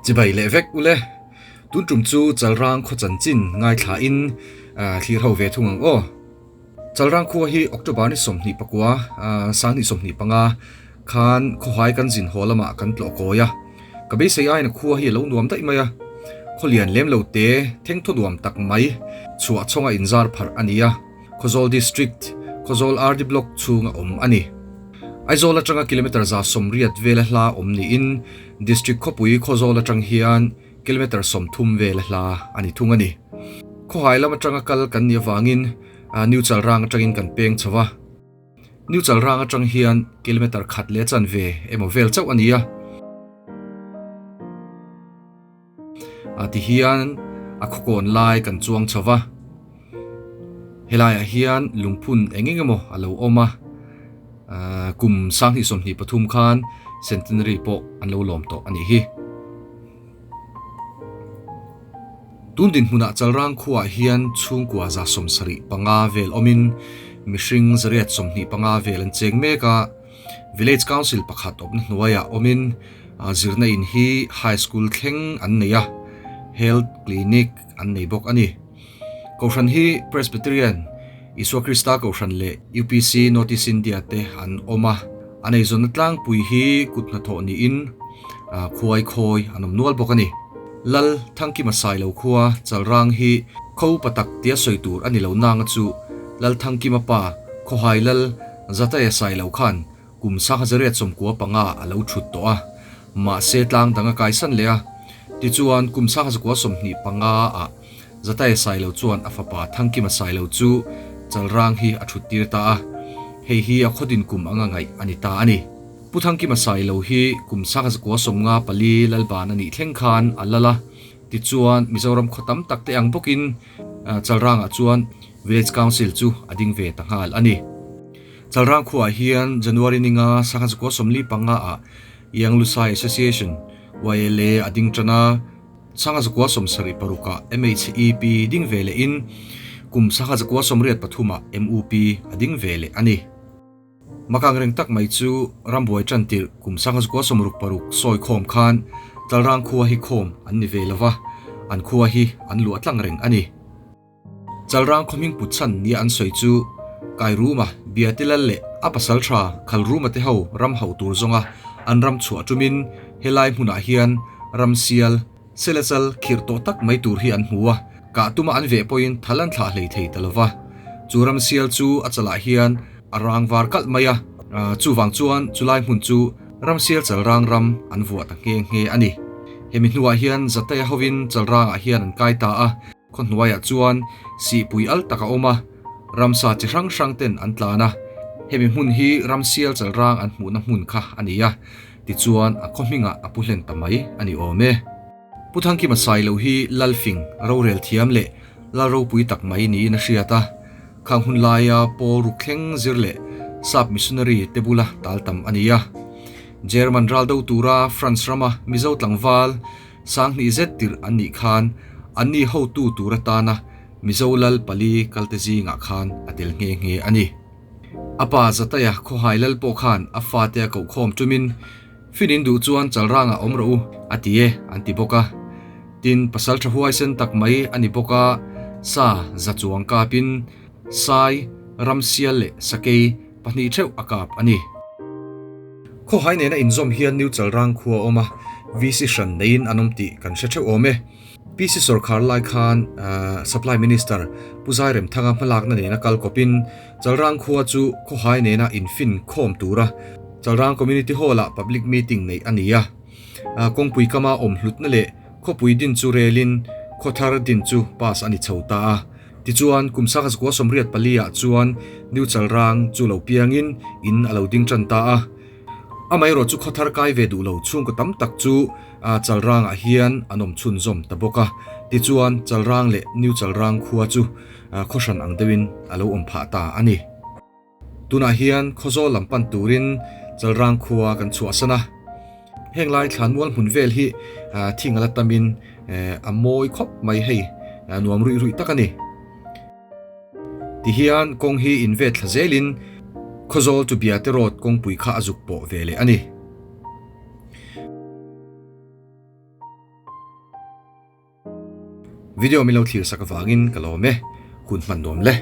Chibai leh vek ule. Tun tum chu Chalrang khaw chanchin ngaithla in thlir ho ve thung ang aw. Chalrang khua hi October ni 29, 2025 khan khawhai kan zin haw lamah kan tlawh kawi a. Ka beisei aiin a khua hi a lo nuam daih mai a. Khawlian lem lo te thengthaw nuam tak mai chhuah chhawnga inzar pharh a ni a. Khawzawl District, Khawzawl RD Block chhunga awm a ni. Aizawl atanga kilometre 180 vela hla awm niin District khawpui Khawzawl atang hian kilometre 30 vela hla a ni thung a ni. Khawhai lam atanga kal kan nih avangin New Chalrang atangin kan peng chho a. New Chalrang atang hian kilometre khat leh chanve emaw vel chauh a ni a. A ti hian a khawkawn lai kan chuang chho va, helaiah hian lungphun eng eng emaw a lo awm a, ahh kum 2023 khan centenary pawh an lo lawm tawh a nih hi. Tun dinhmunah Chalrang khuaah hian chhungkua 75 vel awmin mihring 125 vel an cheng mek a. Village Council pakhat awmna hnuaiah awmin zirna in hi High School thleng an nei a, Health Clinic an nei bawk a ni. Kohhran hi Presbyterian, Isua Krista Kohhran leh UPC North East India te an awm a. An eizawnna tlangpui hi kut hnathawh niin khuai khawi an awm nual bawk a ni. Lal Thangkima Sailo khua Chalrang hi kho pa tak tia sawi tur a ni lo nanga chu Lal Thangkima pa Khawhai Lal Zataya Sailo khan kum 1995 a lo thut tawh a, mahse tlang dang a kaisan leh a. Tichuan, kum 1925 ah Zataya Sailo chuan a fapa Thangkima Sailo chu Chalrang hi a thut tir ta a, hei hi a khawdin kum anga ngaih a ni ta a ni. Pu Thangkima Sailo hi kum 1954 Lalban a nih thleng khan a lal a, tichuan Mizoram khaw tam tak te ang bawkin Chalrangah chuan Village Council chu a ding ve ta nghal a ni. Chalrang khuaah hian January ninga 1945 ah Young Lusai Association, YLA, a ding tan a, 1976 ah MHEP ding ve leh in kum 1983 ah MUP a ding ve leh a ni. Makang reng tak mai chu rambuai tan tirh kum 1966 sawi khawm khan Chalrang khua hi khawm an ni ve lova, an khua hi an luah tlang reng a ni. Chalrang khaw hming put chhan nia an sawi chu Kairuma, Biatilal leh a pasal tha Khalruma te ho ram hauh tur zawnga an ram chhuah tumin helai hmunah hian ramsial, Selechal khirh tawh tak mai tur hi an hmu a, kah tuma an veh pawhin thal an thlah hlei thei ta lova. Chu ramsial chu a chalah hian a rang var kalh mai a, chuvang chuan chulai hmun chu ramsial chalrang ram an vuah ta nghe nghe a ni. Hemi hnuah hian Zataya hovin chalrangah hian an kai ta a. Khaw hnuaiah chuan sihpui al tak a awm a, ramsa chi hrang hrang ten an tlan a, hemi hmun hi ramsial chalrang an hmuhna hmun kha a ni a, tichuan a khaw hmingah a pu hlen ta mai a ni awm e. Pu Thangkima Sailo hi Lalfing, rorel thiam leh lal ropui tak mai niin a hriat a, khang hun laia Paul Rukthleng zir leh Sap missionary te bula tal tam a ni a. German ral do tura France rama Mizo tlangval, 2000 zet tirh an nih khan anni hotu tur atana Mizo lal pali kalte zingah khan a tel nghe nghe a ni. A pa Zataya khawhai lal pawh khan a fate a kohkhawm tumin, Fin in duh chuan Chalrangah awm rawh u, a ti e, an ti bawk a. Tin, pasal tha huaisen tak mai a ni bawk a, sa za chuang kapin Sai, Ramsial leh Sakei pahnih theuh a kap a ni. Khawhai nena inzawm hian New Chalrang khua a awm a, VC hran neiin an awm tih kan hre theuh awm e. PC sawrkhar lai khan Supply Minister Pu Zairemthanga hmalakna nena kal kawpin Chalrang khua chu khawhai nena infin khawm tura Chalrang Community Hall-ah public meeting neih a ni a. Kawngpui kama awm hlutna leh khawpui din chu relin khawthar din chu pass a ni chho ta a. Tichuan, kum 1984 ah chuan New Chalrang chu lo piangin in a lo ding tan ta a. Amaherawh chu khawthar kai ve duh lo chhungkaw tam tak chu Chalrangah hian an awm chhunzawm ta bawk a. Tichuan, Chalrang leh New Chalrang khua chu khawhran ang deuhin a lo awm phah ta a ni. Tunah hian Khawzawl lam pan turin Chalrang khua kan chhuahsan a. Heng lai thlanmual hmun vel hi thing a la tamin a mawi khawp mai hei, nuam ruih ruih tak a ni. Tihian kawng hi invet thla zelin Khawzawl chu Biate Road kawngpui kha a zuk pawh ve leh a ni. Video min lo thlir sak avangin ka lawm e, hun hman nuam le.